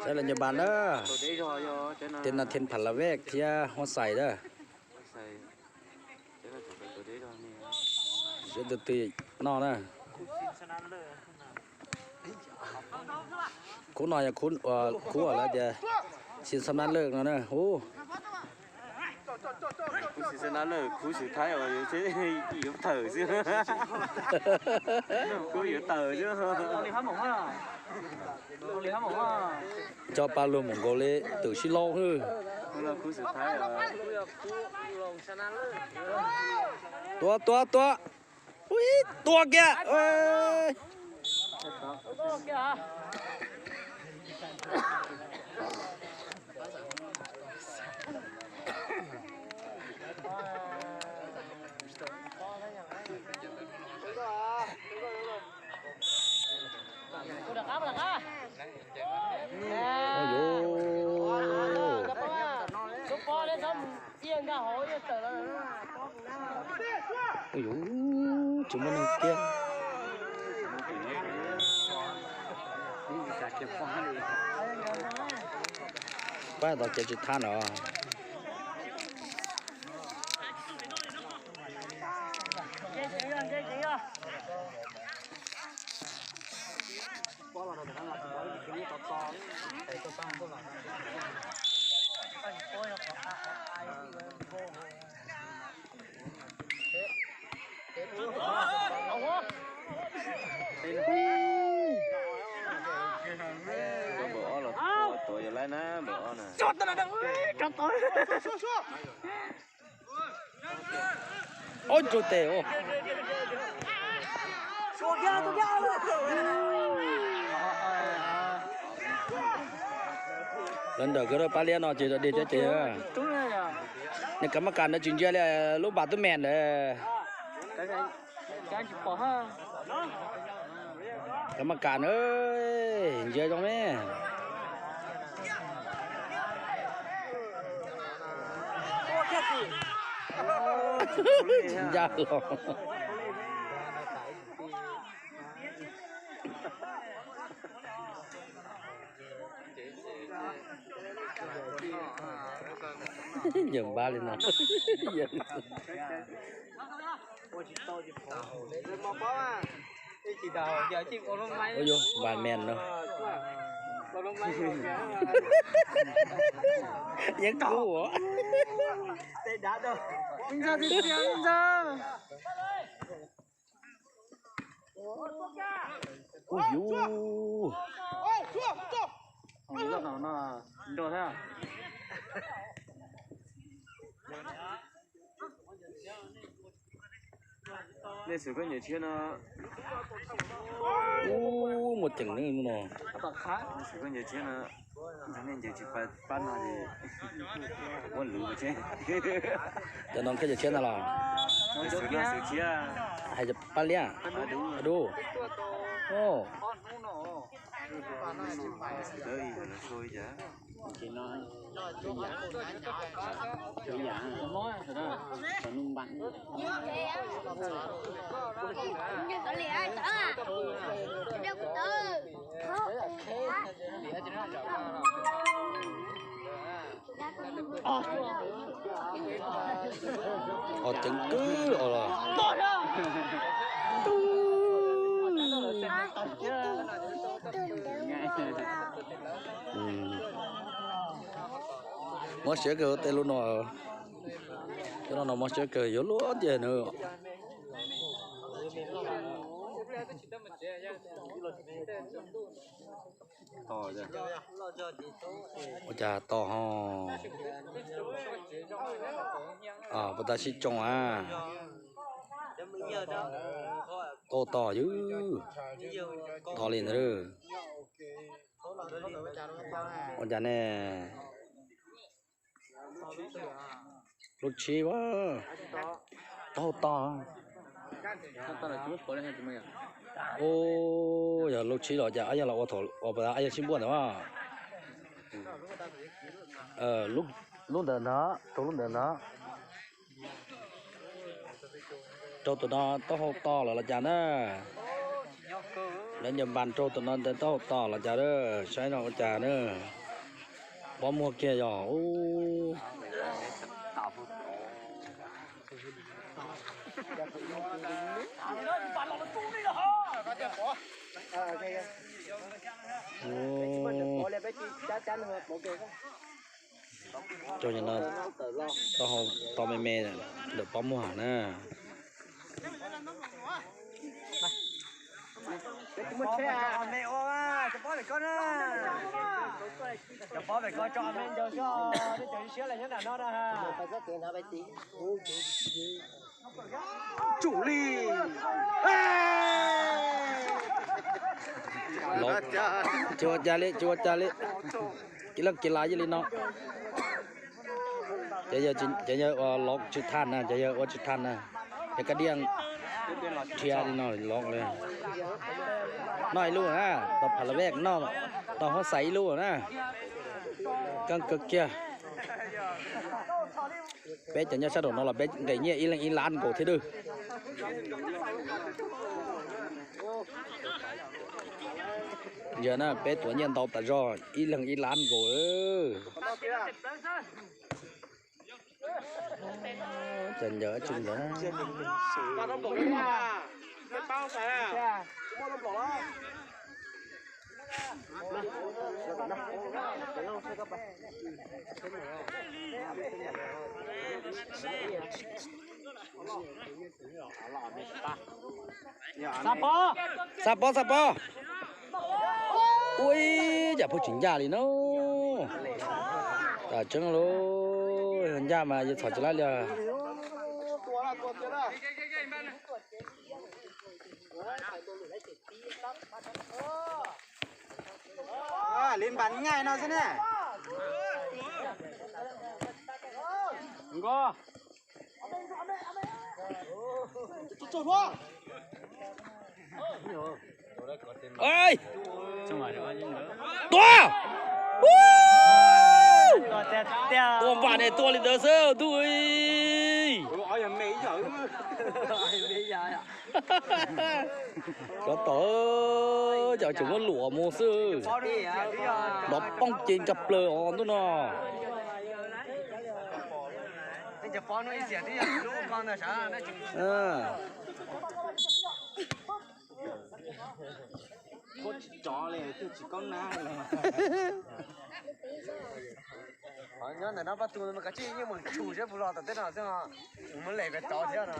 Lawv nyob npab na, tej no thiaj phav la vej thiab huab xais na. Seb tus twg noj na. Khub no yog khub uas lawv tias Xin Xab Nab Lwj no na. Ub, khub Xin Xab Nab Lwj, khub Xwm Thaib uas yuav tawm xwb. Khub yuav tawm xwb. Coj pab luag mus nkaus li twm sib laub hwj. Tua, tua, tua. Ui, tua kiag. Ui yuv, tsis muaj neeg tiag. Pab tau kev tsis thab no. Npawg ob los tuav yog laib na, npawg ob na. Ob rau tes. Lawv nrawm kawg, pab liab no ces dog dig thiab ces. Nws kav maj kas ntawd tsis ntsia li lub npam tub meem ntawd. Kav maj kas na, ntsia zoo me. Tsis ncaj los. Yawg npab li no. Ua yog npab meem no. Yeej kub. Ua yus. Nej xwm koj nyiam tshiab no. Ub, muaj ceem no. Xwm koj nyiam tshiab no, nej nyiam tsis pab no ces muab luv tshiab. Cov no koj nyiam tshiab ntag los? Xwm no xwm tshiab. Hais pab liab. Dub. Os, ceev kawg os. Mob siab kawg tej lub no. Tej no no mob siab kawg yuav luaj tiag na. Ua cas to ho. Puas tas sib tsoo a? To to yus. To li ntawd. Ua cas ne? Lub tsib a. Taub hau to. Ub, yog lub tsib los cas, yog los ua thaum uas yog sib npuaj ntawd a. Lub ntawd ntag, rau lub ntawd ntag. Rau tus no taub hau to los los cas na. Lawv ncaws npas rau tus no ntawd taub hau tos los cas, saib no ua cas na. Pob muag kiag yog. Cov no taub hau to me me ntawm pob muag na. Tsis ua cas li, tsis ua cas li. Kev laj kev lav ib li no. Ces yawg los tsis thaj na, ces yawg ua tsis thaj na. Ces kab diaj dhia li no los li. Noj ib lub na, tau phav la vej noj, tau huab xais ib lub na. Keej kawg kiag. Peb cov nyob sab nraum no los peb nqis nyiaj ib leeg ib lab nkaus thiab dwb. Yog na, peb tuav nyiaj ntau tas zog, ib leeg ib lab nkaus. Cas ncaws tsis ntawd. Xa pov, xa pov. Ua cas pheej tsis ncaj li no. Tam tseeb lauj, ncaj mas yawg txhom tsis laib li. Li npas nyaj no xwb na. Tua! Tua npam ne tua li ntawd xwb ntuj. Cov tom, cov tseem muab luam mus xwb. Nrov poob ces ncaj plaws os ntuj no. Nyob ntawm no pab tu mas kav tsij yeej mus tshum seb puas los tom tej no xwb os. Mus lem pem tod thiab no.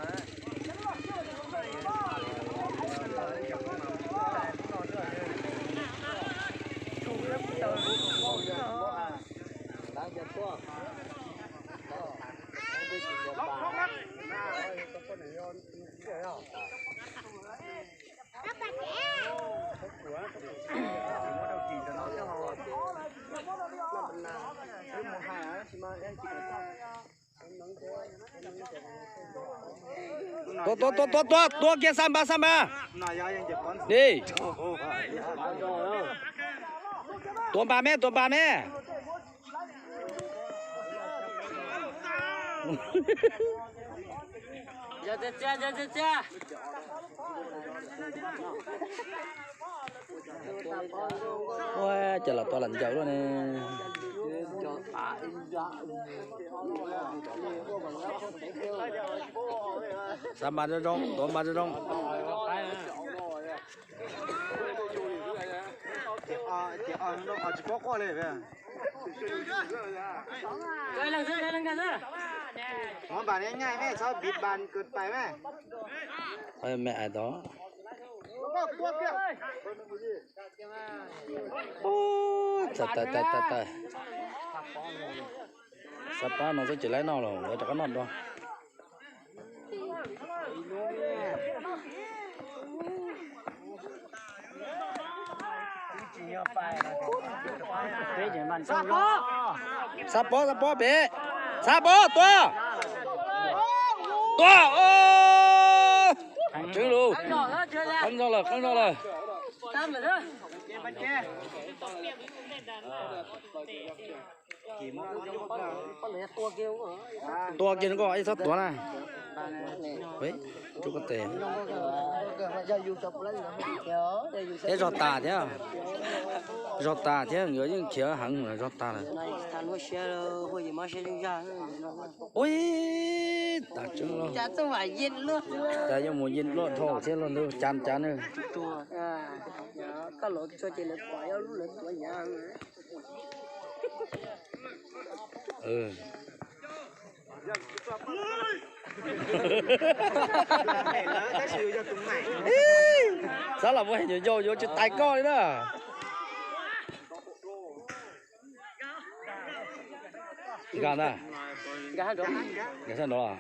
Tua tua tua tua tua tua kiag, xa npas xa npas. Ni. Tua npas me, tua npas me. Ua cas los tua lam ncaws luaj ne. Xa npas zoo zoo, tua npas zoo zoo. Ov npam ne nyaj me txhob biv npam kws pais me. Me ais tod. Tawg tawg tawg tawg. Xav pab no xwb tsis laib noj los lawv rov qab noj dua. Xa pov, xa pov pem. Xa pov, tua. Tua. Tseeb lus. Qeeb zog lawm, qeeb zog lawm. Tua kiag koj ib txhob tuav na. Rub koj tes. Thiab zog tas thiab. Zog tas thiab, nkawd yeej khiav heev, zog tas lawm. Ui, tas tseeb los. Cas yuav mus yeej luaj dhau thiab los ntawd, cas cas na. Xav los ua nyuam yaus yuav tsis tais koj li na. Nkag ntag. Nkag sab nraud.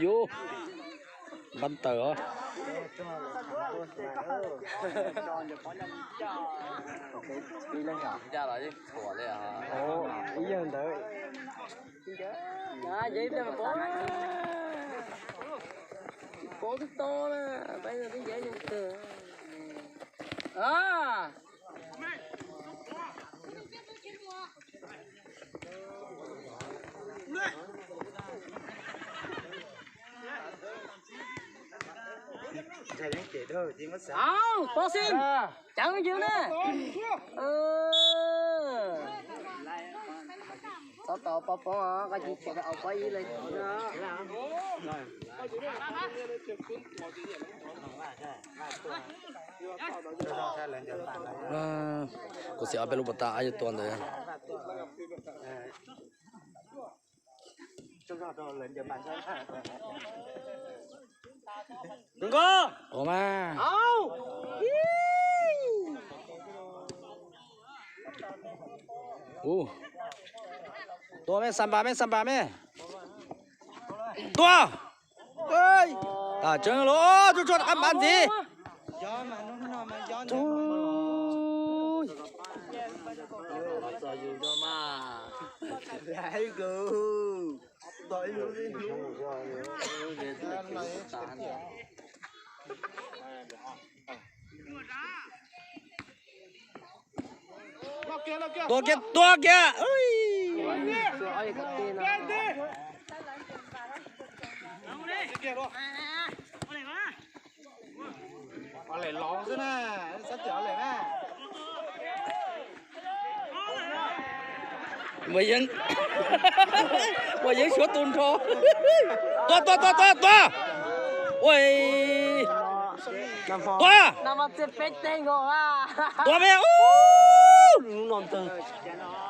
Yuv, npab tawm os. Ib yawg ntawd. Pov twb to na, peb twb ncav zoo kawg. Pov Xim, ceev yws na. Txhob tos Pov Poob os, koj tsis tseg au Pov Ib lawm. Kuv xav ob peb lub pas tas yuav tua ntawd. Ua mas. Tua me, xa npas me, xa npas me. Tua. Tas tseeb los, tsuj tsuag rov qab npaj ntxiv. Tua kiag, tua kiag. Muaj Yeeb suav tu nrho. Tua, tua, tua, tua, tua. Ua, tua. Tua me.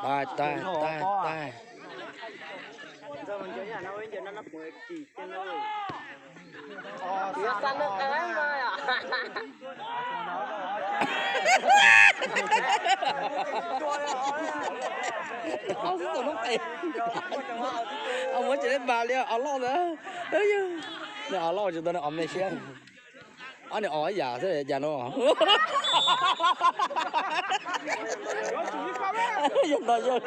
Taig, taig, taig. Muab tsis tau npaj li os loj ntawd. Nws os loj tsis tau nws os me siab. Ob niag os ib yam xwb cas no. Yog ntog yawg,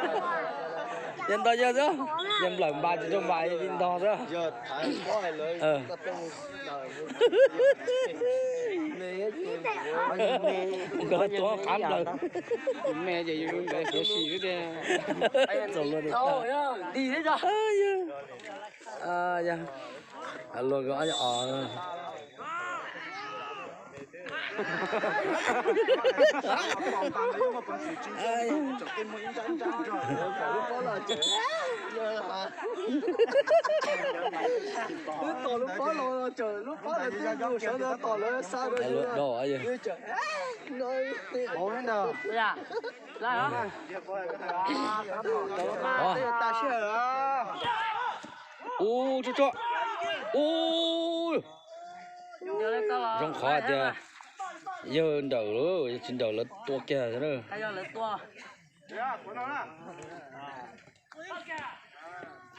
yog ntog yawg xwb, yog nplawm npas tsis tau npas li ntog xwb. Nkawd tuav qab nplawg. Txaus luag. Luag nkawd ob os. Lub pob los tseem lub pob los twb yus sawv ntawd tom lawv xa rau yus. Ub, tsuj tsuag. Ub, zoo qhov tias yawg nrawm lawm, yog tsis nrawm lawv tua kiag xwb na.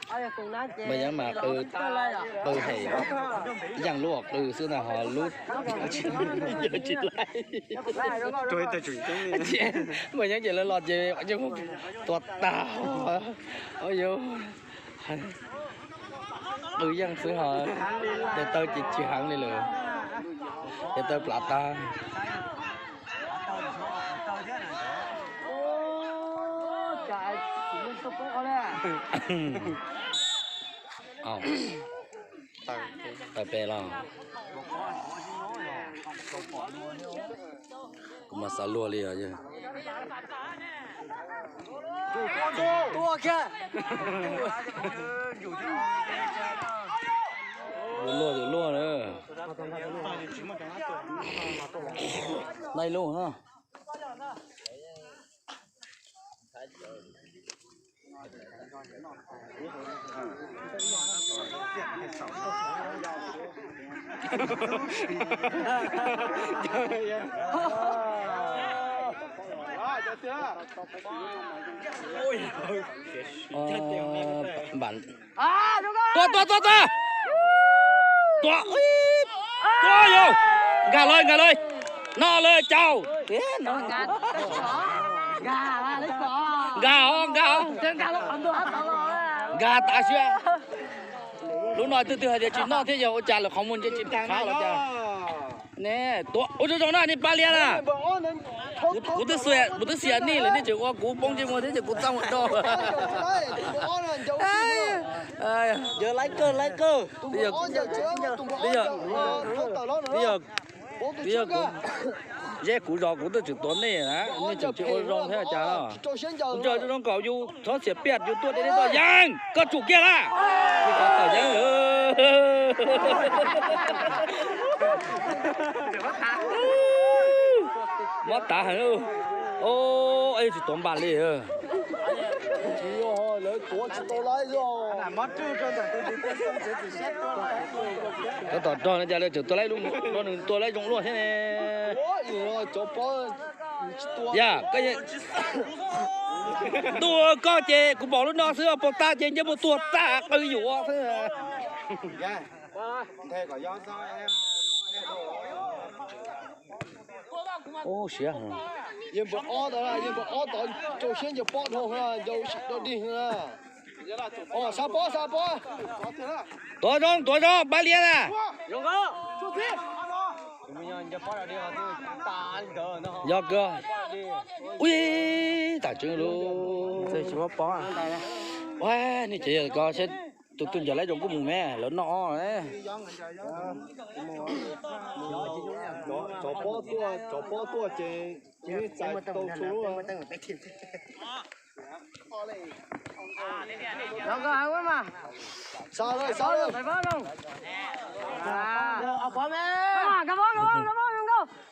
Mas yeej mas qw, qw hem, yeej lub qw xwb ntag ho lub tsis laij. Mas yeej ces lawv los ces tua tag. Qw yeej xwb ho, tes taw ces tsis heev li lawm, tes taw plav tag. Taw pem los, kuv mas xav luag li os. Luag luag na. Nai lub na. Tua tua tua tua. Tua, tua yog. Nkag lawm, nkag lawm. No lawm caug. Nkag, nkag, nkag tas siab. Lub no twg twg hais tias tsis noj thiab yog ua cas lawm, qhov muag ntsej tsis qab los cas. Ne, tua ua zoo zoo na, nej pab liab na. Kuv twb xiam nej lawm, nej tseem ua kuv poob ntsej muag thiab ces kuv txaj muag do. Twb yog kuv, zeb kuv zos kuv twb tseem tuav nej na, nej tseem tsis ua zoo thiab cas no. Kuv tso zoo zoo kom yus thov xiam piaj yus tuaj deb deb tuaj yeej, koj tsum kiag lawm. Mob tav heev. Yog tsis tuav npas li. Tab tom rog no cas lawv tseem tua laib, nws tua laib zoo luaj thiab ne. Yog, ntuj, koj ces kuv pom lub no xwb, pom tag ces nce mus tuag tag qw yuav xwb. Ub, siav. Yeej npawg ob tod, yeej npawg ob tod rau siab ncaws pob dhau, ncaws sim rau dig na. Xav pob, xav pob. Tuav zoo, tuav zoo, pab liab na. Yog kawg. Ui, tas tseeb lub. Ua, nej ces yog ko seb tus twg ncaws laib zoo kuj mus me, lawv noj os. Tsov pob tuaj, tsov pob tuaj ces txais tau txhua lub.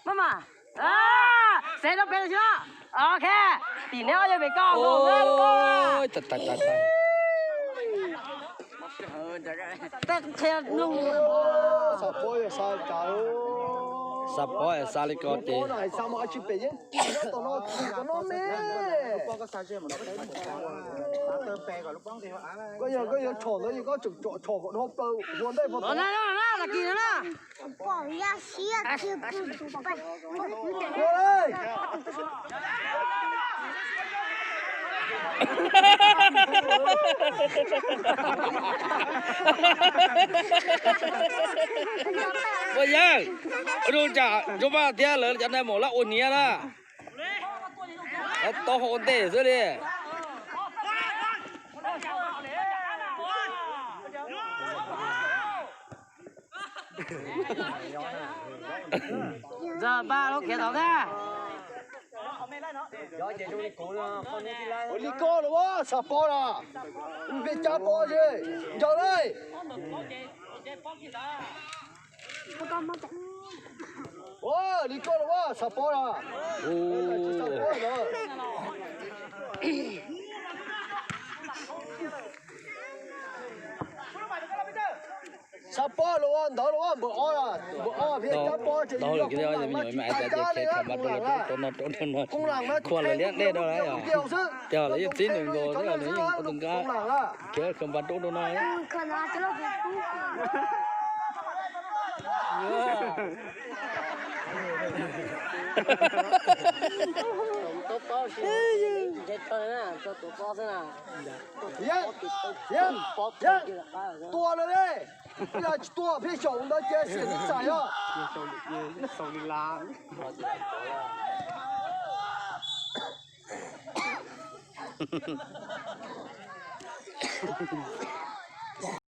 Maj mam, xev rau pem xwb. Ok, tim neb ob yawg pem koj. Xav pob, xav li ko ces koj yog, koj yuav tshom ntawd, koj tseem tsom tshom kom dhau plaws ua ntej. Ua yawg, zoo tsam Zoo Vaj thiab lawv cov neeg mus lawv ua hniav na. Tau hau ua ntej xwb li. Ua li ko los, xav pob na, peb cab pob xwb, ncaws na. Ua li ko los, xav pob na. Xav pob los. Ntawd los npawg ob, npawg ob peb cab pob tsev, yog me nyuam me ais tias ces khiav khawm npas rau lawv rau no rau no, khuam lawv liab dej rau lawv yom. Ces lawv yeej txib nws nkaus xwb, lawv yeej ua tus nqa khiav khawm npas rau rau no. Tua lawm li, yog tsis tua peb xyaum ntawd ces xiam txais os.